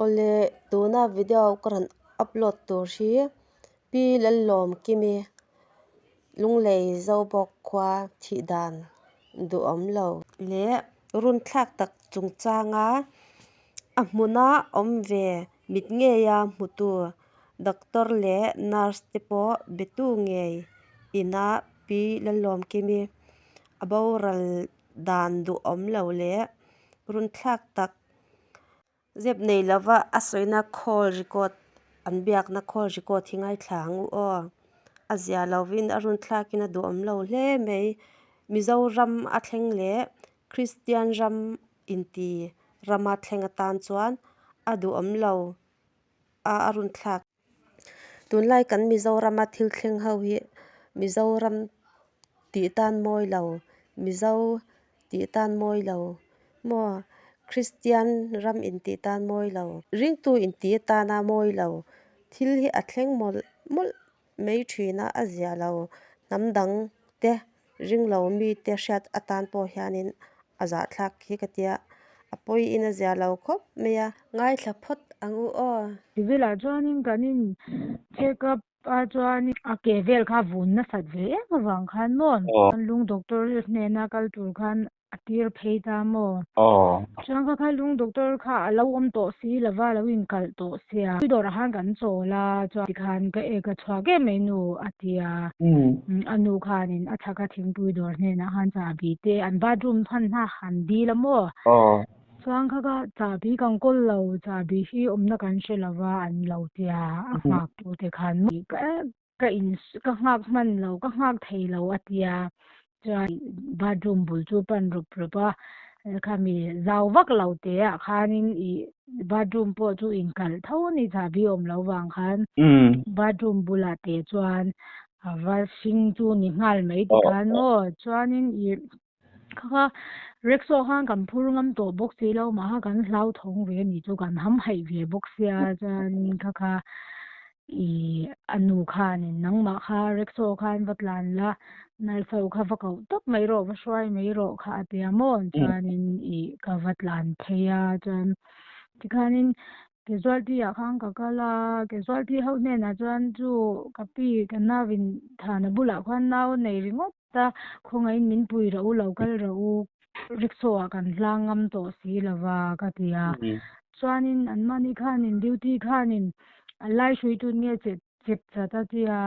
Awle, tuna video ka rawn upload tur hi Pi Lallawmkimi Lunglei Zobawk khua thih dan duhawm lo leh runthlak tak chungchanga a hmuna awm ve mit ngeia hmutu doctor leh nurse te pawh betu ngei ina Pi Lallawmkimi a boral dan duhawm lo leh runthlak tak Zep nei lova a sawina call record an biakna call record hi ngaithla ang u aw. A zia lovin a runthlakin a duhawm lo hle mai. Mizoram a thleng leh Kristian ram inti rama thleng atan chuan a duhawm lo a a runthlak. Tunlai kan Mizorama thil thleng ho hi Mizoram tih tan mawi lo, Mizo tih tan mawi lo maw Kristian ram intih tan mawi lo, ringtu intih atana mawi lo thil hi a thleng mawlh mawlh mai thin a, a zia lo hnam dang te ring lo mite hriat atan pawh hianin a zahthlak hi ka tia a pawiin a zia lo khawp mai a. Ngaithla phawt ang u aw. Civil ah chuanin kan in check up a chuan a ke vel kha vun nasat ve em avang khan maw lung doctor hnena kal tur khan a tir phei ta maw? Chuan kha kha lung doctor kha a lo awm tawh si lova, a lo inkalh tawh sia. Tui dawrah khan kan chawl a, chuan tikhan ka ek a chhuak em mai nu a ti a. A nu khanin a chhaka thingpui dawr hnenah khan chahbi te an bathroom hman hna han dil a maw? Chuan kha kha chahbi kan kawl lo, chahbi hi awmna kan hre lova an lo tia a nghak tute khan ka in ka nghak hman lo ka nghak thei lo a tia chuan bathroom bul chu pan rawp rawp a khami zau vak lo te ah khanin ih bathroom pawh chu inkalh tho a ni chahbi awm loh vang khan bathroom bulah te chuan a va hring chu ni nghal mai ti khan maw chuanin ih kha kha rickshaw khan kan phur ngam tawh bawk si lo mah kha kan hlauthawng ve a nih chu kan hamhaih ve bawk sia chuanin kha kha ih a nu khanin nangmah kha rickshaw khan va tlan la nurse ho kha va koh tawp mai rawh va hruai mai rawh kha a tia maw chuanin ih ka va tlan phei a chuan tikhanin Casualty ah khan ka kal a, casualty ho hnenah chuan chu ka pi ka nau in thana bulah khuan nau a nei ringawt a, khawngaihin min pui rawh u lo kal rawh u, rickshaw ah kan hlang ngam tawh si lova ka ti a, chuanin an mahni khanin duty khanin a lai hrui tun nge che chep chat a tia,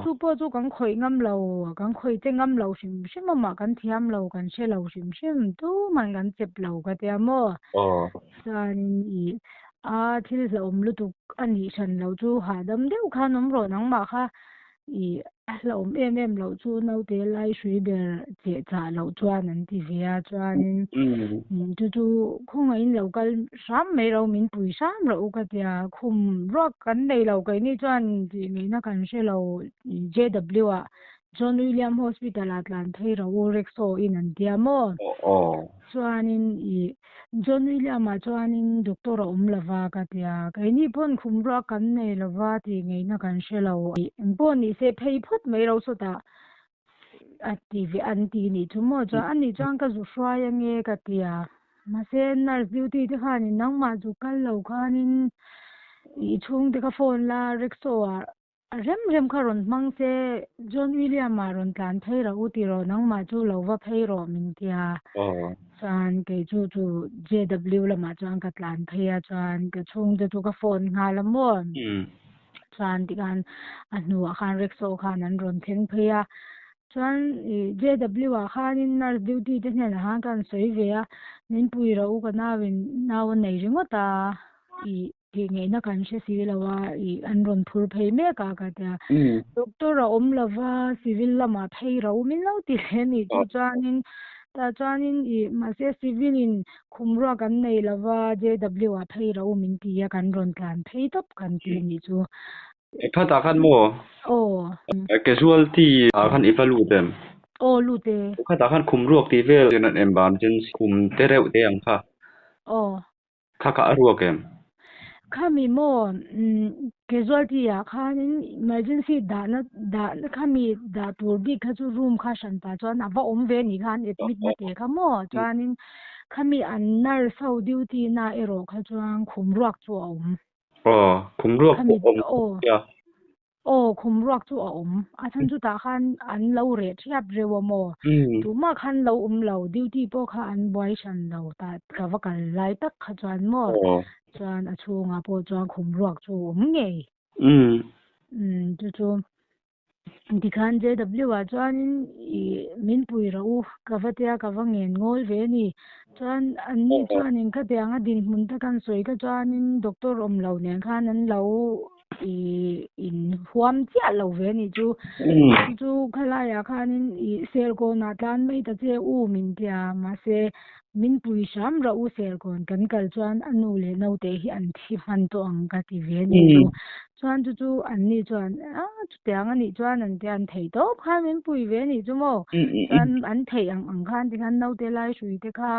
chu pawh chu kan khawih ngam lo, kan khawih che ngam lo hrim hrim a mah kan thiam lo, kan hre lo hrim hrim, tuman kan chep lo ka tia maw? Chuanin ih a thil hlauhawm lutuk a nih hran lo chu hahdam deuh khan awm rawh nangmah kha ih a hlauhawm em em loh chu naute lai hrui ber cheh chah loh chuan an ti ve a chuanin chu chu khawngaihin lo kal hram mai ro min pui hram rawh u ka tia khum ruak kan nei lo keini chuan tih ngaihna kan hre lo JW ah John William Hospital ah tlan phei rawh u rickshaw in an tia maw chuanin ih John William ah chuanin doctor a awm lova ka tia keini pawn khum ruak kan nei lova tih ngaihna kan hre lo engpawh ni se phei phawt mai ro sawtah a ti ve an ti nih chu maw chuan ani chuan ka zu hruai ange ka tia mahse nurse duty te khanin nangmah zu kal lo khanin i chhungte kha phone la rickshaw ah A rem rem kha rawn hmang se, John William-a rawn tlan phei rawh u tiraw, nangmah chu lo va phei rawh min tia. Chuan kei chu chu JW lamah chuan ka tlan phei a, chuan ka chhungte chu ka phone nghal a maw. Chuan tikhan a hnuah khan rickshaw khan an rawn thleng phei a, chuan JW-ah khanin nurse duty te hnenah khan ka han sawi ve a, min pui rawh u ka nauin nau a nei ringawt a, ih. Tih ngaihna kan hre si lo a, ih an rawn phur phei mek a ka tia. Doctor a awm lo va, civil lamah phei ro min lo ti hle a nih chu chuanin tah chuanin ih mahse civil in khum ruak an nei lo va, JW ah phei ro min ti a, kan rawn tlan phei tawp kan ti a nih chu. Khatah khan maw? Aw. Casualty ah khan i va lut em? Aw lut e. Khatah khan khum ruak tih vel emergency khum te reuh te ang kha. Aw. Kha kha a ruak em? Khami maw? Casualty ah khanin emergency dahna dahna khami dah tur bik kha chu room kha hranpa chuan a va awm ve anih kha an admit na te kha maw chuanin khami an nurse ho duty na erawh kha chuan khum ruak chu a awm. Aw khum ruak Khami pawh awm aw sia. Aw khum ruak chu a awm a chhan chutah khan an lo reh thiap reuh a maw tumah khan lo awm lo duty pawh kha an buai hran lo tah ka va kal lai tak kha chuan maw chuan a chhungah pawh chuan khum ruak chu a awm ngei. Umm chu chu tikhan JW ah chuanin ih min pui rawh u ka va tia ka va ngen ngawl ve a ni. Chuan anni chuanin khatianga dinhmun te kan sawi kha chuanin doctor awm lo nen khan an lo ih in huam chiah lo ve a nih chu. Chu chu khalaiah khanin ih Serkawnah tlan mai ta che u min tia mahse Min pui hram rah u Serkawn kan kal chuan a nu leh naute hi an thi hman tawh ang ka ti ve nih chu. Chuan chu chu an ni chuan a chutiang a nih chuan an tia an theih tawp khan min pui ve nih chu maw. Chuan an theih ang ang khan tikhan naute lai hrui te kha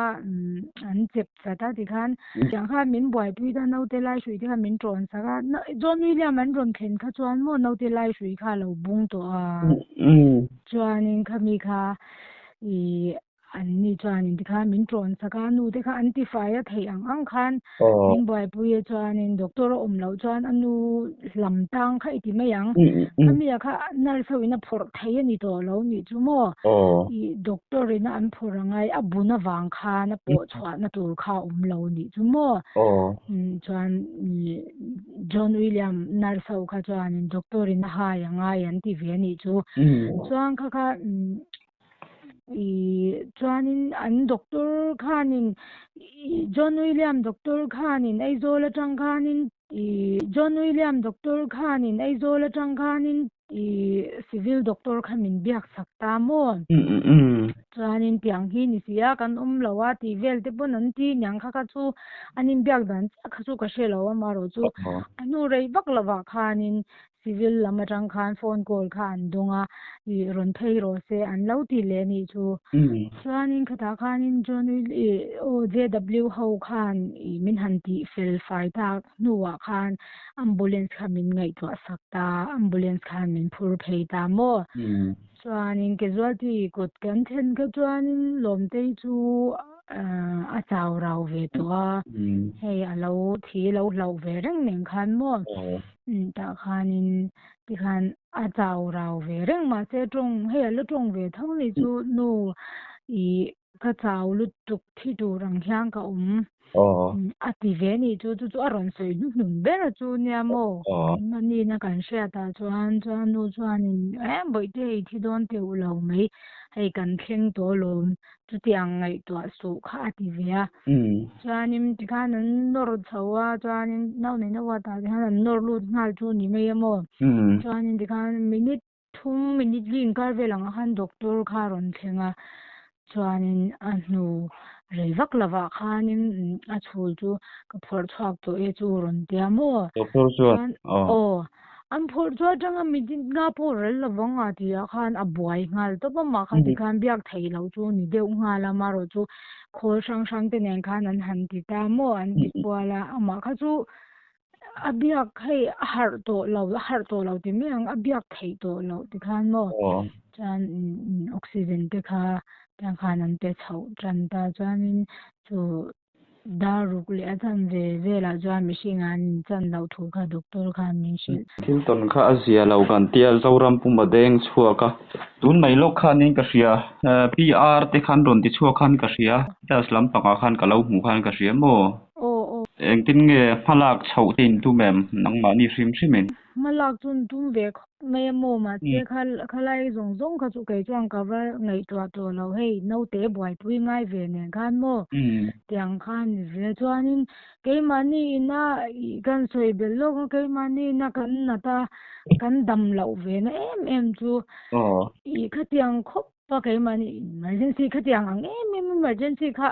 an chep chat a tikhan tiang khan min buaipui ta naute lai hrui te kha min tawn sak a. John William an rawn thlen kha chuan maw naute lai hrui kha a lo bung tawh a. Chuanin khami kha ih An ni chuanin tikhan min ṭawn sak a, nu te kha an tifai a theih ang ang khan min buaipui a chuanin doctor a awm loh chuan a nu hlam tang kha i ti mai ang. Khami ah kha nurse ho in a phawrh thei a ni tawh lo nih chu maw? Ih doctor in a an phawrh ang ai a bun avang khan a pawh chhuahna tur kha a awm lo nih chu maw? Chuan ih John William nurse ho kha chuanin doctor in a hai ang ai an ti ve a nih chu. Chuan kha kha Ih chuanin an doctor khanin ih John William doctor khanin Aizawl atang khanin ih John William doctor khanin Aizawl atang khanin ih civil doctor kha min biak sak ta maw? Chuanin tiang hi ni si a kan awm lo a tih vel te pawn an ti niang kha kha chu an inbiak dan chiah kha chu ka hre lo amaherawh chu a hnu rei vak lovah khanin Civil lam atang khan phone call kha an dawng a, ih rawn phei rawh se an lo ti leh anih chu. Chuanin khatah khanin John Will ih aw JW ho khan ih min han tih fel fai tak hnuah khan ambulance kha min ngaihtuah sak ta, ambulance khan min phur phei ta maw. Chuanin casualty kawt kan thlen kha chuanin Lawmtei chu a chau rau ve tawh a, hei a lo thi lo hlauh ve reng nen khan maw. Tah khanin tikhan a chau rau ve reng mahse tawng hei a la tawng ve tho ni chu nu ih ka chau lutuk thi tur ang hian ka awm a ti ve ni chu chu chu a rawn sawi hnuhnun ber chu nia maw keimahni na kan hriat ah chuan chuan nu chuanin eh bawihte i thi dawn teuh lo mai hei kan thleng tawh alawm Chutiang ngaihtuah suh kha a ti ve a. Chuanin tikhan an nawr chho a, chuanin nau neihna ward ah hian an nawr lut nghal chu ni mai a maw. Chuanin tikhan minute thum minute li inkar vel angah khan doctor kha a rawn thleng a, chuanin a hnu rei vak lovah khanin a chhul chu ka phawrh chhuak tawh e chu rawn tia maw. Doctor chuan aw. An phurh chu atanga mitin nga pawh rel lo vang a tih ah khan a buai nghal tawp a, mah kha tikhan biak theih loh chu ni deuh nghal a, amaherawh chu khawl hrang hrang te nen khan an han ti ta maw an ti kual a, amah kha chu a biak hei a harh tawh lo a harh tawh lo ti mai ang a biak theih tawh loh tikhan maw chuan oxygen te kha tiang khan an pe chhoh tan ta chuanin chu Dar ruk leh a chan ve velah chuan mihring an chan loh thu kha doctor khan min hrilh. Thil tawn kha a zia lo kan tia Zoram puma deng chhuak a. Tun mai lawk khanin ka hria PR te khan rawn ti chhuak khan ka hria class lampangah khan ka lo hmuh khan ka hria maw? Aw aw. Engtin nge hmalak chhoh te in tum em nangmahni hrim hrim in? Hmalak chu an tum ve khawp mai a maw mahse khalai zawng zawng kha chu kei chuan ka va ngaihtuah tawh lo hei naute buaipui ngai ve nen khan maw tiang khan ni ve chuanin keimahni ina ih kan sawi belh lawk a keimahni ina kan nat a kan dam loh ve na em em chu ih khatiang khawp Pa keimahni emergency khatiang ang em em emergency kha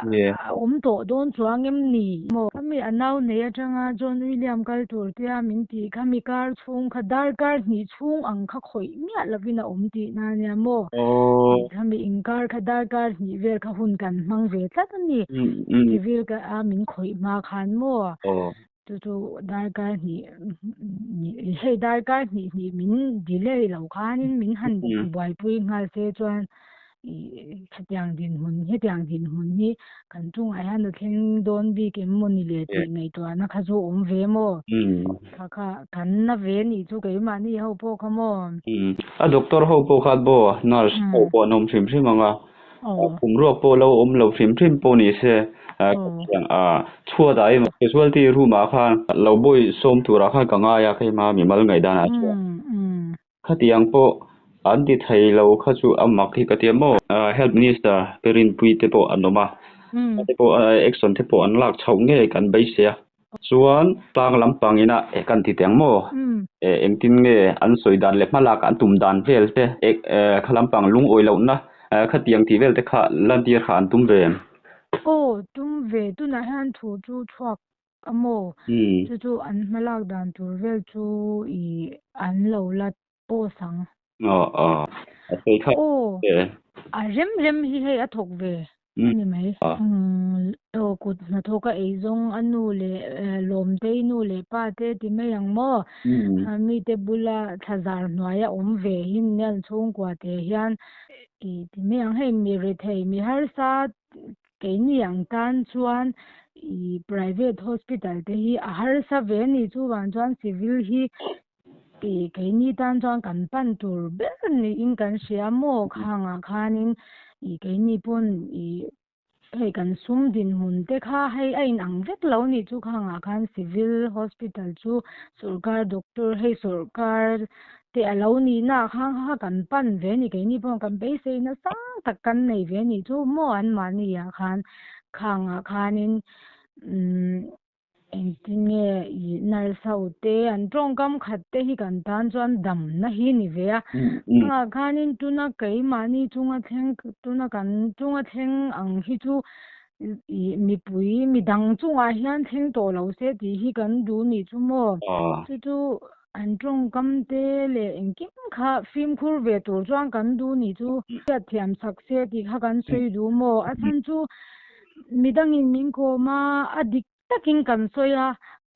a awm tawh dawn chuang em ni maw? Khami a nau nei atanga John William kal tur tia min tih khami kar chhung kha darkar hnih chhung ang kha khawih miah lovin a awm tihna ania maw? Khami inkar kha darkar hnih vel kha hun kan hmang ve tlat a ni. Civil ka a min khawih hma khan maw? Chu chu darkar hnih hei darkar hnih hnih min delay lo khanin min han buaipui nghal se chuan hetiang dinhmun hetiang dinhmun hi kan chungah hian a thleng dawn bik em maw ni le tih ngaihtuahna kha chu awm ve maw? Kha kha kan na ve nih chu keimahni ho pawh kha maw? A doctor ho pawh kha maw nurse ho pawh an awm hrim hrim ang a. Kum ruak pawh lo awm lo hrim hrim pawh ni se chhuat ah emaw casualty room ah khan lo bawi sawm turah khan ka ngai a keimah mimal ngaihdan ah chuan khatiang pawh an ti thei lo kha chu a mak hi ka ti a maw. Health minister te rinpui te pawh an awm a te pawh action te pawh an lak chhoh ngei kan beisei a. Chuan tlang lampang ina kan ti teng maw? Engtin nge an sawi dan leh hmalak an tum dan vel te kha lampang lungawi lohna khatiang tih vel te kha lantir kha an tum ve em? Aw, tum ve. Tunah hian thu chu chhuak a maw? Chu chu an hmalak dan tur vel chu i an lo la post ang. Aw aw a sawi kha Aw a rem rem hi hei a thawk ve a ni mai. Aw kut hnathawk a ei zawng a nu leh Lawmtei nu leh pa te ti mai ang maw? Mite bula thlazar hnuaia awm ve hin nen chhungkua te hian i ti mai ang hei mi rethei mi harsa keini ang tan chuan i private hospital te hi a harsa ve a ni chuvang chuan civil hi Tih keini tan chuan kan pan tur ber niin kan hria maw khangah khanin ih keini pawn ih hei kan sum dinhmun te kha hei a inang vek lo nih chu khangah khan civil hospital chu sorkar doctor hei sorkar te a lo nihna ah khan kha kan pan ve a ni keini pawh kan beisei nasa tak kan nei ve a nih chu maw anmahni ah khan khangah khanin umm. Engtin nge i nurse ho te an tawngkam khat te hi kan tan chuan damna hi ni ve a. Chungah khanin tuna keimahni chunga thleng tuna kan chunga thleng ang hi chu i mipui midang chungah hian thleng tawh lo se tih hi kan duh nih chu maw. Chu chu an tawngkam te leh engkim kha fimkhur ve tur chuan kan duh nih chu hriatthiam sak se tih kha kan sawi duh maw. A chhan chu Midangin min kawm a, a dik takin kan sawi a,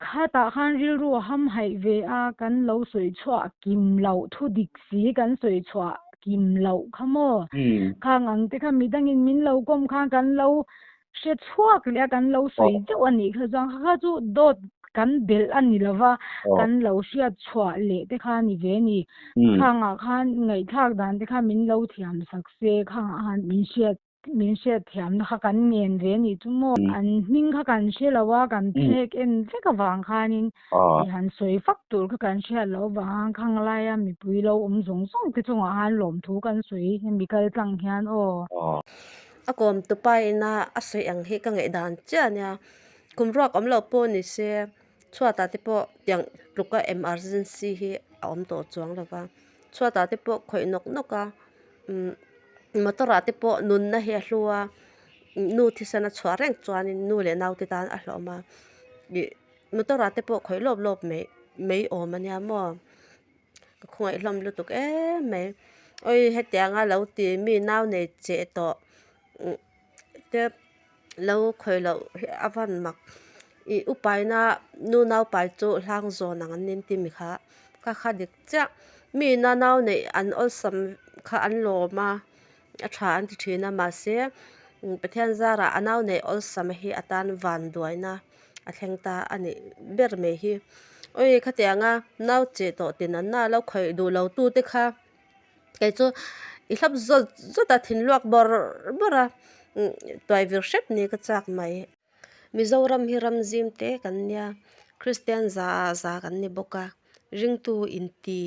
khatah khan rilru a hamhaih ve a, kan lo sawi chhuah kim loh, thu dik si kan sawi chhuah kim loh kha maw? Khang ang te kha midangin min lo kawm khan kan lo hre chhuak leh a, kan lo sawi deuh a nih kha chuan kha kha chu dawt kan belh a ni lo va, kan lo hriat chhuah leh te kha a ni ve a ni. Khangah khan ngaihthlak dan te kha min lo thiam sak se, khangah khan min hriat Min hriat thiamna kha kan ngen ve anih chu maw? An hming kha kan hre lo a, kan phek en vek avang khanin i han sawi fak tur kha kan hriat loh avang khang laia mipui lo awm zawng zawng te chungah khan lawmthu kan sawi hemi kal tlang hian aw. A kawm tupa ina a sawi ang hi ka ngaihdan chiah ania, kum ruak awm loh pawh ni se chhuatah te pawh tiang tluka emergency hi a awm tawh chuang lo va, chhuatah te pawh khawih nawk nawk a umm motor ah te pawh nunna hi a hlu a nu thisen a chhuah reng chuanin nu leh naute tan a hlawm a ih motor ah te pawh khawih lawp lawp mai mai awm ania maw ka khawngaih hlawm lutuk em mai awi hetianga lo ti mi nau nei cheh tawh umm te lo khawih loh hi a van mak ih upaina nu naupai chu hlang zawn ang an ni tih mi kha kha kha dik chiah mi ina nau neih an awlsam kha an lawm a a tha an ti thin a mahse Pathian zarah a nau neih awlsam hi a tan van duaina a thleng ta a nih ber mai hi awi khatianga nau cheh tawh tin an na lo khawih duh lo tu te kha. Kei chu i hlap zawt zawt a thinluak bawrh bawrh a tuai vir hrep ni ka chak mai. Mizoram hi ram zim te kan nia Kristian za ah za kan ni bawk a ringtu inti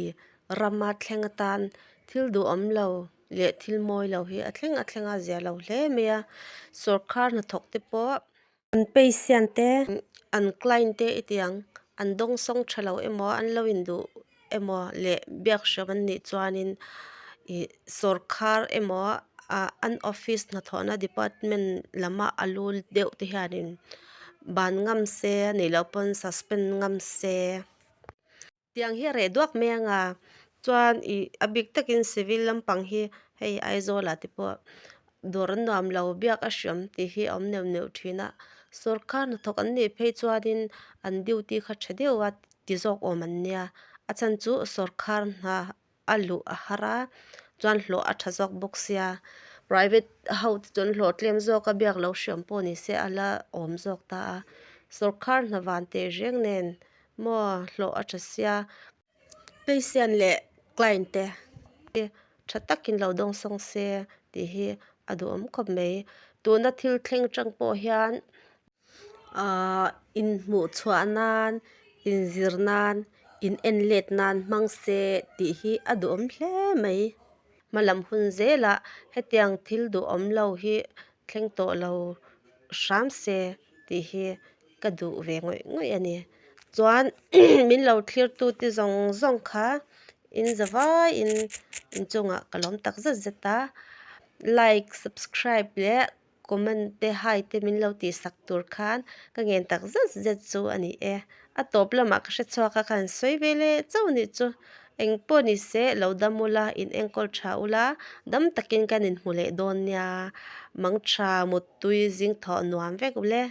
rama thleng atan thil duhawm lo leh thil mawi lo hi a thleng a thleng a zia lo hle mai a sawrkar hnathawk te pawh an patient te an client te i tih ang an dawngsawng tha lo emaw an lo induh emaw leh biak hriam an nih chuanin ih sawrkhar emaw ah an office hnathawhna department lama a lu deuh te hianin ban ngam se a nih loh pawn suspend ngam se. Tiang hi a reh duak mai ang a chuan ih a bik takin civil lampang hi hei Aizawl ah te pawh dawr an nuam lo biak a hriam tih hi a awm neuh neuh thin a. Sorkar hnathawk an nih phei chuanin an duty kha tha deuh a ti zawk awm an nia. A chhan chu sorkar hna a luh a har a, chuan hlawh a tha zawk bawk sia. Private ho te chuan hlawh tlem zawk a biak lo hriam pawh ni se a la awm zawk ta a. Sorkar hna van teh reng nen maw hlawh a tha sia. Patient leh client te tha takin lo dawng sawng se tih hi a duhawm khawp mai. Tuna thil thleng tang pawh hian ahh inhmuh chhuah nan inzir nan in en let nan hmang se tih hi a duhawm hle mai. Hmalam hun zelah hetiang thil duhawm lo hi thleng tawh lo hram se tih hi ka duh ve ngawih ngawih a ni. Chuan min lo thlir tu te zawng zawng kha in za vaiin inchungah ka lawm tak zet zet a, like subscribe leh comment te hi te min lo tih sak tur khan ka ngen tak zet zet chu a ni e. A tawp lamah ka hre chhuak a, ka han sawi ve leh chauh nih chu. Eng pawh ni se lo dam ula, in enkawl tha ula, dam takin kan inhmu leh dawn nia. Mangtha, muttui, zingthawh nuam vek ule.